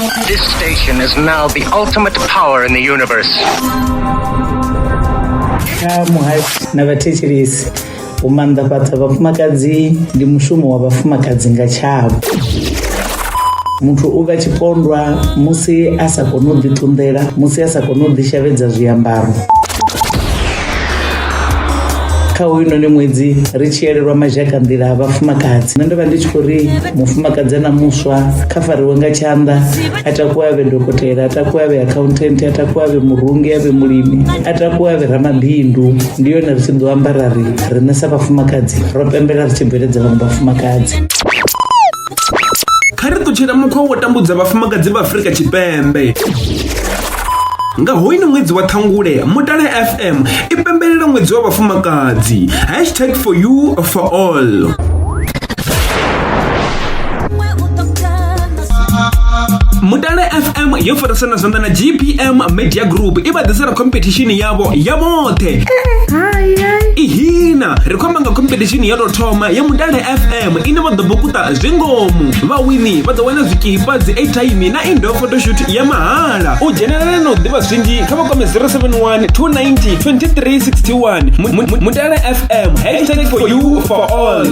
This station is now the ultimate power in the universe. Kha muhasho na vhathetshelesi, u maanḓafhadza vhafumakadzi ndi mushumo wa vhafumakadzi nga tshavho. Muthu u vha tshipondwa musi a sa koni u ḓiṱunḓela, musi a sa koni u ḓishavhedza zwiambaro. Kha hoyunoni ṅwedzi ri tshi elelwa mazhakanḓila a vhafumakadzi, nṋe ndo vha ndi tshi khou ri mufumakadzi na muswa kha fariwe nga tshanḓa, a takuwe a vhe dokotela, a takuwe a vhe accountant, a takuwe a vhe murungi, a vhe mulimi, a takuwe a vhe ramabindu. Ndi yone ri tshi ḓo amba ra ri riṋe sa vhafumakadzi ro pembela ri tshi bveledza vhaṅwe vhafumakadzi. Kha ri ṱutshele mukhwa wa u tambudza vhafumakadzi vha Afrika Tshipembe. Nga hoino ṅwedzi wa Ṱhangule, Mutale FM i pembelela ṅwedzi wa vhafumakadzi. Hashtag for you for all. Mutale FM yo farasana zwanḓa na GPM Media Group i vha ḓisela competition yavho ya vhoṱhe. Ihina ri khou amba nga competition ya tou thoma ya Mutale FM ine vha ḓo bukuṱa zwi ngomu. Vhawini vha ḓo wana zwikipa, dzi airtime na indoor photoshoot ya mahala. U dzhenelela na u ḓivha zwinzhi kha vha kwame 071 290 2361. Mutale FM, hashtag for you for all.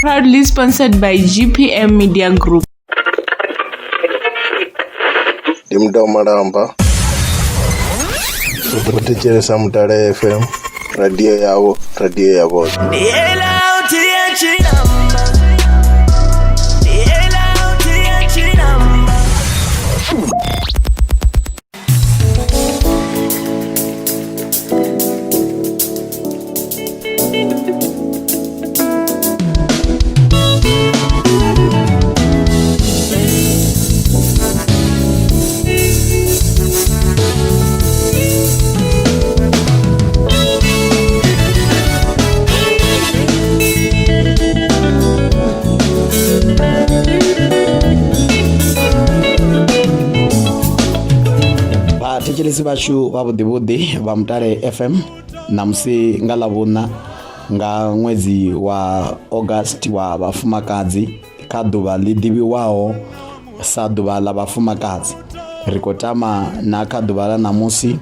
Proudly sponsored by GPM Media Group. Ndi Mudau Malamba u thetshelesa Mutale FM radio yavho radio ya vhoṱhe. Vhathetshelesi vhashu vha vhuḓi vhuḓi vha Mutale FM ṋamusi nga ḽavhuṋa nga ṅwedzi wa August wa vhafumakadzi kha ḓuvha ḽi ḓivhiwaho sa ḓuvha ḽa vhafumakadzi. Ri khou tama na kha ḓuvha ḽa ṋamusi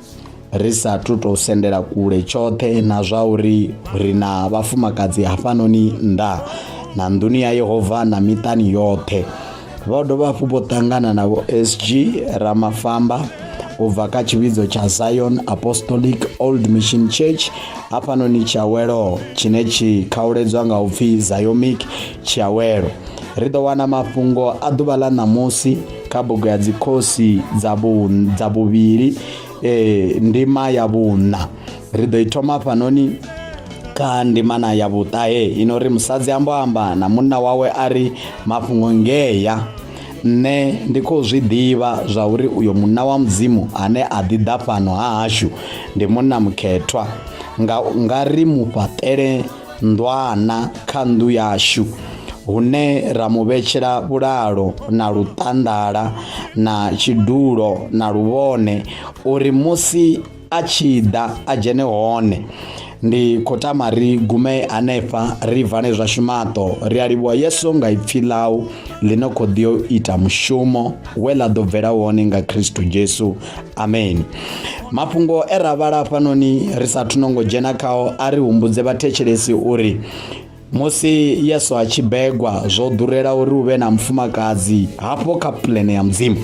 ri sa tu tou sendela kule tshoṱhe na zwa uri ri na vhafumakadzi hafhanoni nnḓa na nḓuni ya Yehova na miṱani yoṱhe. Vho dovha hafhu vho ṱangana na vho SG Ramafamba u bva kha tshivhidzo tsha Zion Apostolic Old Mission Church hafhanoni Tshiawelo tshine tshi khauledzwa nga u pfi Ziomic Tshiawelo. Ri ḓo wana mafhungo a ḓuvha ḽa ṋamusi kha bugu ya dzikhosi dza vhuvhili ndima ya vhuṋa. Ri ḓo i thoma hafhanoni kha ndimana ya vhuṱahe ino ri musadzi ambo amba na munna wawe a ri mafhungo ngeya nṋe ndi khou zwi ḓivha zwa uri uyo munna wa Mudzimu ane a ḓi ḓa fhano ha hashu ndi munna mukhethwa, nga nga ri mu fhaṱele nḓwana kha nnḓu yashu hune ra mu vhetshela vhulalo na luṱanḓala na tshidulo na luvhone uri musi a tshi ḓa a dzhene hone. Ndi khou tama ri gume hanefha ri vale zwashu maṱo. Ri a livhuwa Yesu nga ipfi ḽau ḽi no khou ḓi ita mushumo we ḽa ḓo bvela wone nga Kristo Jesu. Amen. Mafhungo e ra vhala hafhanoni ri sa athu nongo dzhena khao a ri humbudze vhathetshelesi uri musi Yesu a tshi begwa zwo ḓurela uri hu vhe na mufumakadzi hafho kha pulane ya Mudzimu.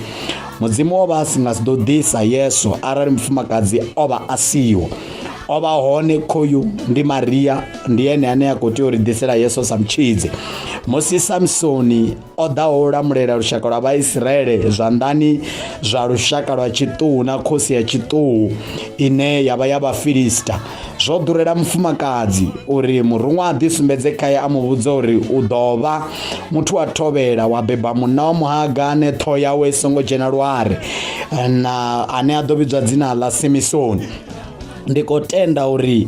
Mudzimu o vha a si nga si ḓo ḓisa Yesu arali mufumakadzi o vha a siho. O vha hone khoyu ndi Maria, ndi ene ane a khou tea u ri ḓisela Yesu sa mutshidzi. Musi Samsoni o ḓaho u lamulela lushaka lwa Vhaisiraele zwanḓani zwa lushaka lwa tshiṱuhu na khosi ya tshiṱuhu ine ya vha ya Vhafilista. Zwo ḓurela mufumakadzi uri muruṅwa a ḓisumbedze khae a mu vhudza uri u ḓo vha muthu wa thovhela wa beba munna wa muhaga ane ṱhoho yawe i songo dzhena luare na ane a ḓo vhidzwa dzina ḽa Simisoni. Ndi khou tenda uri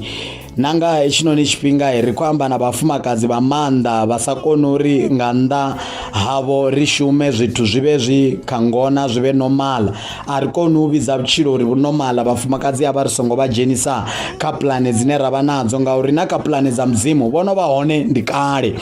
Na nga hetshinoni tshifhinga ri khou amba na vhafumakadzi vha maanḓa vha sa koni uri nga nnḓa havho ri shume zwithu zwi vhe zwi kha ngona, zwi vhe normal. A ri koni u vhidza vhutshilo uri vhu normal vhafumakadzi a vha ri songo vha dzhenisa kha pulane dzine ra vha nadzo, ngauri na kha pulane dza Mudzimu vho no vha hone ndi kale.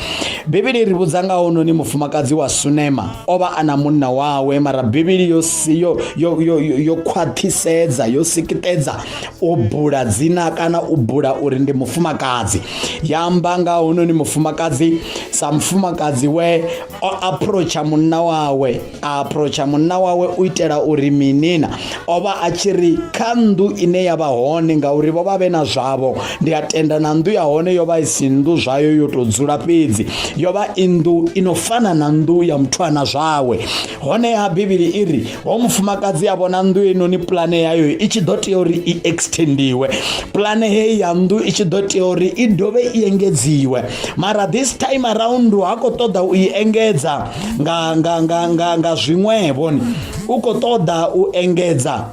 Bivhili i ri vhudza nga hononi mufumakadzi wa Sunema o vha a na munna wawe, mara Bivhili yo yo yo yo yo khwaṱhisedza, yo sikiṱedza u bula dzina kana u bula uri ndi mufumakadzi. Ya amba nga hononi mufumakadzi sa mufumakadzi we o approacha munna wawe, a approacha munna wawe u itela uri minina o vha a tshi ri kha nnḓu ine ya vha hone, ngauri vho vha vhe na zwavho. Ndi a tenda na nnḓu ya hone yo vha i si nnḓu zwayo yo tou dzula fhedzi, yo vha i nnḓu i no fana na nnḓu ya muthu ana zwawe. Honeha Bivhili i ri ho mufumakadzi a vhona nnḓu heinoni pulane yayo i tshi ḓo tea uri i extendiwe, pulane heyi ya nnḓu i tshi ḓo tea uri i dovhe i engedziwe, mara this time around ha khou ṱoḓa u i engedza nga nga nga nga nga zwiṅwevho, u khou ṱoḓa u engedza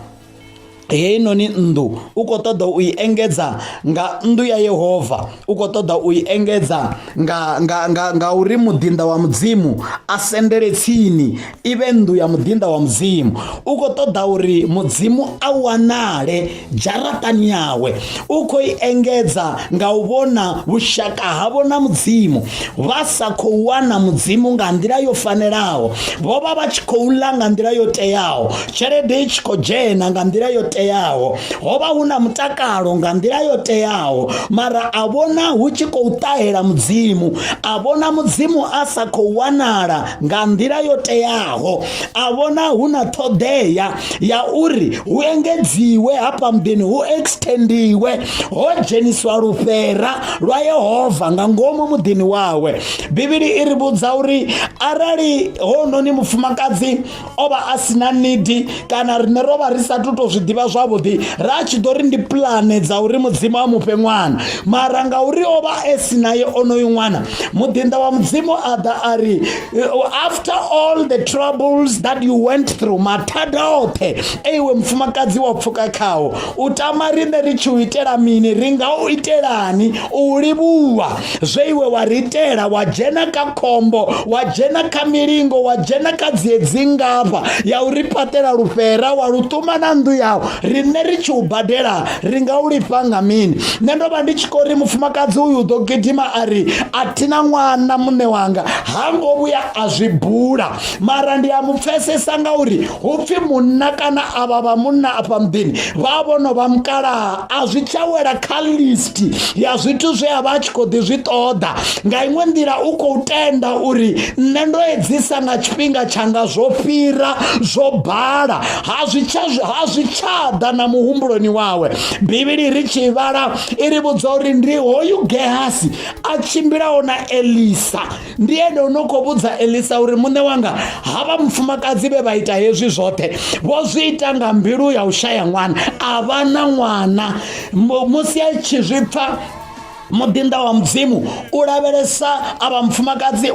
heinoni nnḓu, u khou ṱoḓa u i engedza nga nnḓu ya Yehova, u khou ṱoḓa u i engedza nga nga nga nga uri muḓinḓa wa Mudzimu a sendele tsini, i vhe nnḓu ya muḓinḓa wa Mudzimu. U khou ṱoḓa uri Mudzimu a wanale dzharaṱani yawe, u khou i engedza nga u vhona vhushaka havho na Mudzimu. Vha sa khou wana Mudzimu nga nḓila yo fanelaho, vho vha vha tshi khou ḽa nga nḓila yo teaho, tshelede i tshi khou dzhena nga nḓila yo teaho, ho vha hu na mutakalo nga nḓila yo teaho, mara a vhona hu tshi khou ṱahela Mudzimu, a vhona Mudzimu a sa khou wanala nga nḓila yo teaho, a vhona hu na ṱhoḓea ya uri hu engedziwe hafha muḓini, hu extendiwe, ho dzheniswa lufhera lwa Yehova nga ngomu muḓini wawe. Bivhili i ri vhudza uri arali hononi mufumakadzi o vha a si na nidi, kana riṋe ro vha ri sa tu to zwi ḓivha zwavhuḓi, ra tshi ḓo ri ndi pulane dza uri Mudzimu a mufhe ṅwana, mara ngauri o vha e si naye onoyu ṅwana, muḓinḓa wa Mudzimu a ḓa a ri, after all the troubles that you went through, mathada oṱhe e iwe mufumakadzi wa pfuka khao, u tama riṋe ri tshi u itela mini? Ri nga u itelani u livhuwa zwe iwe wa ri itela? Wa dzhena kha khombo, wa dzhena kha milingo, wa dzhena kha dziedzi ngafha ya u ri fhaṱela lufhera, wa lu ṱuma na nnḓu yau, riṋe ri tshi u badela ri nga u lifha nga mini? Nṋe ndo vha ndi tshi khou ri mufumakadzi uyu u ḓo gidima a ri a thina ṅwana muṋe wanga, ha ngo vhuya a zwi bula, mara ndi a mu pfesesa ngauri hu pfi munna kana avha vha munna afha muḓini vha vho no vha mukalaha, a zwi tsha wela kha list ya zwithu zwe a vha a tshi khou ḓi zwi ṱoḓa. Nga iṅwe nḓila u khou tenda uri nṋe ndo edzisa nga tshifhinga tshanga, zwo fhira, zwo bala, ha zwi tsha ha zwi tsha ḓa na muhumbuloni wawe. Bivhili ri tshi vhala i ri vhudza uri ndi hoyu Gehasi a tshimbilaho na Elisa, ndi ene o no khou vhudza Elisa uri muṋe wanga, havha mufumakadzi vhe vha ita hezwi zwoṱhe vho zwi ita nga mbilu ya u shaya ṅwana, a vha na ṅwana. Musi a tshi zwi pfa muḓinḓa wa Mudzimu u lavhelesa avha mufumakadzi,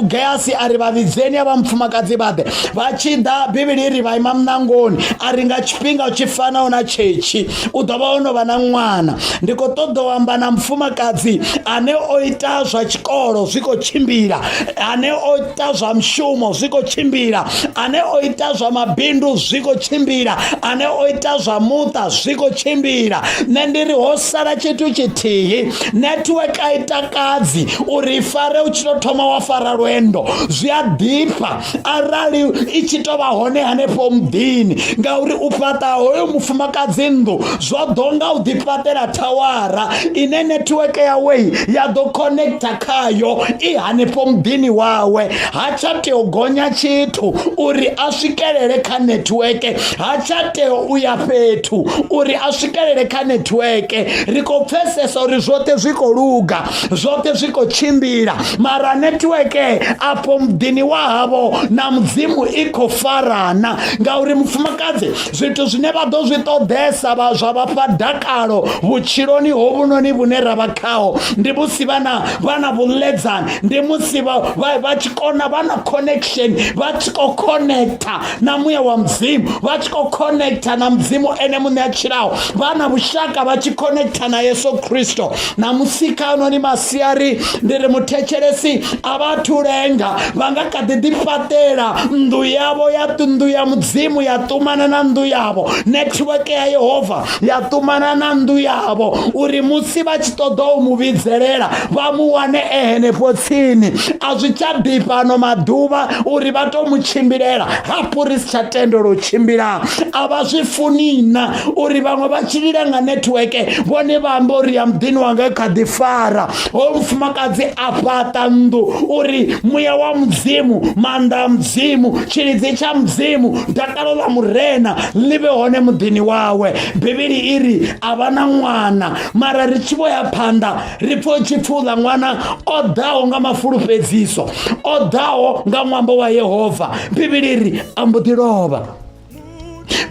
Geasi a ri vha vhidzeni avha mufumakadzi vha ḓe. Vha tshi ḓa, Bivhili ri vha ima muṋangoni, a ri nga tshifhinga tshi fanaho na tshetshi u ḓo vha o no vha na ṅwana. Ndi khou ṱoḓa u amba na mufumakadzi ane o ita zwa tshikolo zwi khou tshimbila, ane o ita zwa mushumo zwi khou tshimbila, ane o ita zwa mabindu zwi khou tshimbila, ane o ita zwa muṱa zwi khou tshimbila. Nṋe ndi ri ho sala tshithu tshithihi, network a i takadzi uri i fare u tshi tou thoma wa fara lwendo, zwi a ḓifha arali i tshi tou vha hone hanefho muḓini, ngauri u fhaṱa hoyo mufumakadzi nnḓu zwo ḓo nga u ḓifhaṱela thawara ine network yawe ya ḓo connecta khayo i hanefho muḓini wawe. Ha tsha tea u gonya tshithu uri a swikelele kha network, ha tsha tea u ya fhethu uri a swikelele kha network. Ri khou pfesesa uri zwoṱhe zwi khou luga, zwoṱhe zwi khou tshimbila, mara netiweke afho muḓini wa havho na Mudzimu i khou farana. Ngauri mufumakadzi zwithu zwine vha ḓo zwi ṱoḓesa vha zwa vha fha dakalo vhutshiloni hovhunoni vhune ra vha khaho ndi musi vha na vhuḽedzani, ndi musi vha tshi kona vha na connection, vha tshi khou connecta na muya wa Mudzimu, vha tshi khou connecta na Mudzimu ene muṋe a tshilaho, vha na vhushaka vha tshi connecta na Yesu Kristo. Na musi kha noni masiari ndi ri muthetshelesi a vha thu lenga, vha nga kha ḓi ḓifhaṱela nnḓu yavho ya nnḓu ya Mudzimu ya ṱumana na nnḓu yavho, netiweke ya Yehova ya ṱumana na nnḓu yavho, uri musi vha tshi ṱoḓa u mu vhidzelela vha mu wane e henefho tsini. A zwi tsha ḓifha ano maḓuvha uri vha to mu tshimbilela, hafhu ri si tsha tendelwa u tshimbila. A vha zwi funi na uri vhaṅwe vha tshi lila nga netiweke vhone vha amba uri ya muḓini wanga i kha ḓi fara. Hoyo mufumakadzi a fhaṱa nnḓu uri muya wa Mudzimu, maanḓa a Mudzimu, tshilidzi tsha Mudzimu, dakalo ḽa Murena ḽi vhe hone muḓini wawe. Bivhili i ri a vha na ṅwana, mara ri tshi vho ya phanḓa ri pfha u tshi pfhi uḽa ṅwana o ḓaho nga mafulufhedziso, o ḓaho nga ṅwambo wa Yehova. Bivhili i ri a mbo ḓi lovha.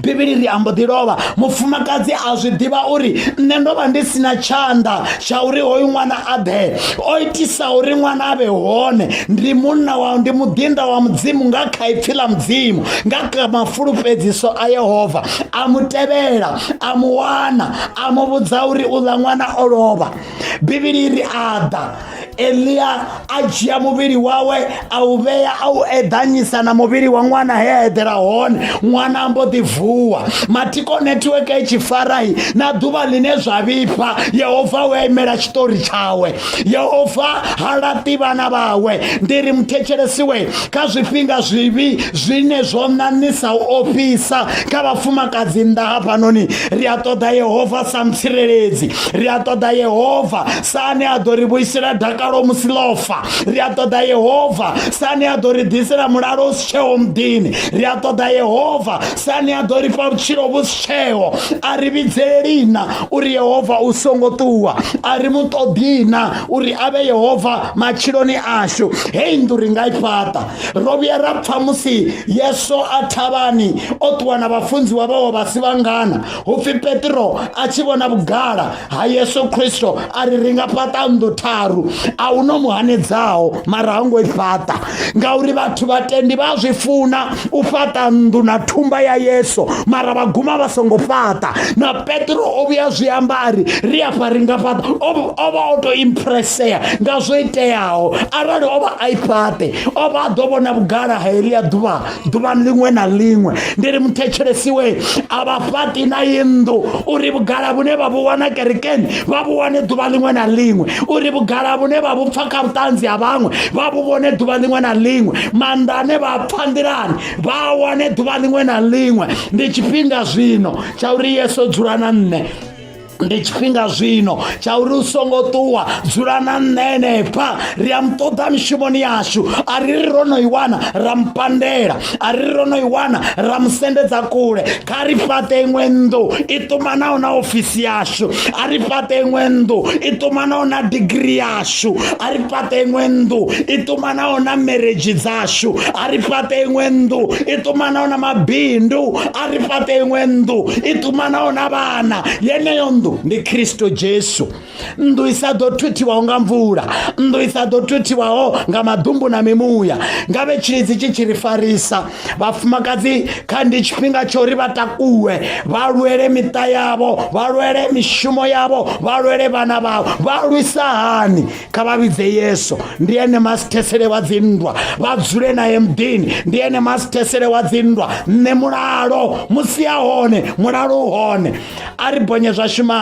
Bivhili ri ambo ḓi lovha. Mufumakadzi a zwi ḓivha uri nṋe ndo vha ndi si na tshanḓa tsha uri hoyu ṅwana a ḓe, o itisa uri ṅwana a vhe hone ndi munna wa, ndi muḓinḓa wa Mudzimu nga kha ipfi ḽa Mudzimu, nga kha mafulufhedziso a Yehova. A mu tevhela, a mu wana, a mu vhudza uri uḽa ṅwana o lovha. Bivhili ri a ḓa Elia a dzhia muvhili wawe a u vhea a u eḓanyisa na muvhili wa ṅwana he a eḓela hone, ṅwana a mbo ḓi vuwa. Matiko netiweke i tshi farai na ḓuvha ḽine zwa vhifha, Yehova we a imela tshiṱori tshawe. Yehova ha laṱi vhana vhawe. Ndi ri muthetshelesiwe kha zwifhinga zwivhi zwine zwo ṋaṋisa u ofhisa kha vhafumakadzi nnḓa hafhanoni, ri a ṱoḓa Yehova sa mutsireledzi, ri a ṱoḓa Yehova sa ane a ḓo ri vhuisela dakalo musi ḽo fa, ri a ṱoḓa Yehova sa ane a ḓo ri ḓisela mulalo u si tsheo muḓini, ri a ṱoḓa Yehova sa ane a ḓo ri fha vhutshilo vhu si tsheo. A ri vhidzelelina uri Yehova u songo ṱuwa, a ri mu ṱoḓina uri a vhe Yehova matshiloni ashu. Heyi nnḓu ri nga i fhaṱa. Ro vhuya ra pfa musi Yesu a thavhani o ṱuwa na vhafunziwa vhawe vha si vhangana, hu pfi Petro a tshi vhona vhugala ha Yesu Kristo a ri ri nga fhaṱa nnḓu tharu, a hu no mu hanedzaho, mara ha ngo i fhaṱa, ngauri vhathu vhatendi vha zwi funa u fhaṱa nnḓu na thumba ya Yesu, mara vha guma vha songo fhaṱa. Na Petro o vhuya zwi amba a ri ri afha ri nga fhaṱa, o vha o to impressea nga zwo iteaho. Arali o vha a i fhaṱe, o vha a ḓo vhona vhugala ha heḽia ḓuvha ḓuvha ḽiṅwe na ḽiṅwe. Ndi ri muthetshelesiwe, a vha fhaṱi na iyi nnḓu uri vhugala vhune vha vhu wana kerekeni vha vhu wane ḓuvha ḽiṅwe na ḽiṅwe, uri vhugala vhune vha vhu pfa kha vhuṱanzi ha vhaṅwe vha vhu vhone ḓuvha ḽiṅwe na ḽiṅwe, maanḓa ane vha pfa nḓilani vha a wane ḓuvha ḽiṅwe na ḽiṅwe. Ndi tshifhinga zwino tsha uri Yesu dzula na nṋe. Ndi tshifhinga zwino tsha uri u songo ṱuwa, dzula na nṋe henefha. Ri a mu ṱoḓa mishumoni yashu, a ri ri ro no i wana ra mu pandela, a ri ri ro no i wana ra mu sendedza kule. Kha ri fhaṱe iṅwe nnḓu i ṱumanaho na ofisi yashu, a ri fhaṱe iṅwe nnḓu i ṱumanaho na digiri yashu, a ri fhaṱe iṅwe nnḓu i ṱumanaho na meredzhi dzashu, a ri fhaṱe iṅwe nnḓu i ṱumanaho na mabindu, a ri fhaṱe iṅwe nnḓu i ṱumanaho na vhana. Yeneyo nnḓu ndi Kristo Jesu, nnḓu i sa ḓo thuthiwaho nga mvula, nnḓu i sa ḓo thuthiwaho nga maḓumbu na mimuya. Ngavhe tshilidzi tshi tshi ri farisa. Vhafumakadzi, kha ndi tshifhinga tsha uri vha takuwe, vha lwele miṱa yavho, vha lwele mishumo yavho, vha lwele vhana vhavho. Vha lwisa hani? Kha vha vhidze Yesu, ndi ene masithesele wa dzinndwa. Vha dzule naye muḓini, ndi ene masithesele wa dzinndwa. Nṋe mulalo musi a hone, mulalo u hone. A ri bonye zwashu maṱo.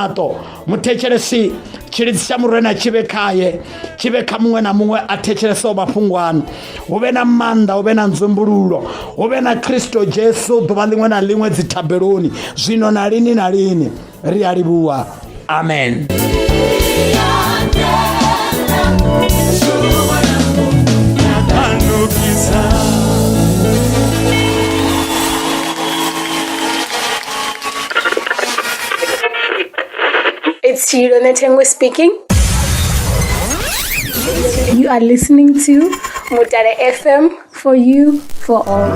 Muthetshelesi, tshilidzi tsha Murena tshi vhe khaye, tshi vhe kha muṅwe na muṅwe a thetshelesaho mafhungo ano. Hu vhe na maanḓa, hu vhe na nzumbululo, hu vhe na Kristo Jesu ḓuvha ḽiṅwe na ḽiṅwe dzithabeloni, zwino na lini na lini. Ri a livhuwa. Amen. It's Yilone Tengwe speaking. You are listening to Mutale FM for you, for all.